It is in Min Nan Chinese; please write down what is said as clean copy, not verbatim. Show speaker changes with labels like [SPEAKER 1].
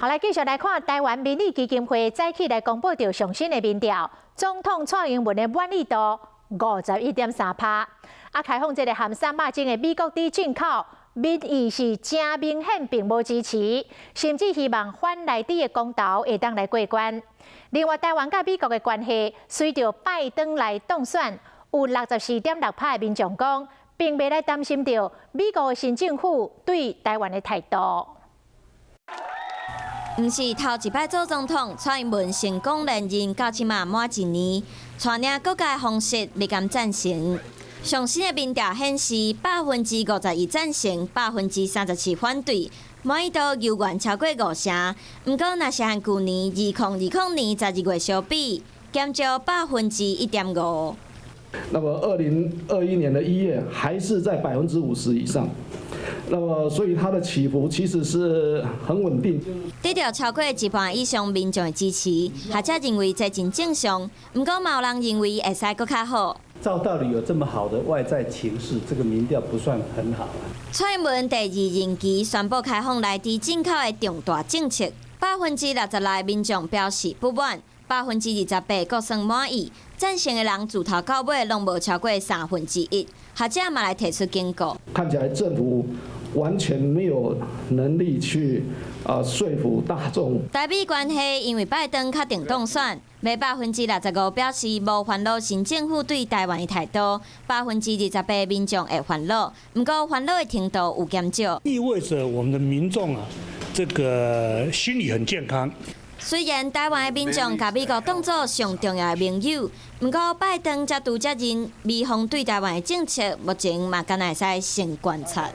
[SPEAKER 1] 好，來繼續來看臺灣民意基金會早起來公布著上新的民調，總統蔡英文的滿意度51.3趴。啊，開放這个含300種的美國豬進口，民意是誠明顯並無支持，甚至希望反萊豬的公投會當來過關。另外，臺灣佮美國的關係隨著拜登來當選，有64.6趴的民眾講，並袂來擔心著美國的新政府對臺灣的態度。
[SPEAKER 2] 毋是頭一擺做總統，蔡英文成功連任到這馬滿一年，帶領各界方式未甘贊成。上新的民調顯示，51%贊成，37%反對，滿意度猶原超過五成。毋過，若是和舊年2020年12月相比，減少1.5%。
[SPEAKER 3] 那麼2021年的1月還是在50%以上。那麼，所以它的起伏其實是很穩定。
[SPEAKER 2] 得著超過一半以上民眾的支持，學者認為這真正常。毋過，嘛有人認為會使閣較好。
[SPEAKER 4] 照道理有這麼好的外在情勢，這個民調不算很好。
[SPEAKER 2] 蔡英文第二任期宣布開放萊豬進口的重大政策，66%民眾表示不滿，28%閣算滿意，贊成的人自頭到尾攏無超過三分之一。學者嘛來提出警告。
[SPEAKER 3] 看起來政府完全沒有能力去說服大眾。
[SPEAKER 2] 台美關係因為拜登確定當選，欲65%表示無煩惱新政府對臺灣的態度，28%民眾會煩惱，毋過煩惱的程度有減少。
[SPEAKER 5] 意味着我們的民眾啊，這個心理很健康。
[SPEAKER 2] 雖然臺灣的民眾共美國當做上重要的盟友，毋過拜登才拄接任，美方對臺灣的政策目前嘛敢若會使先觀察。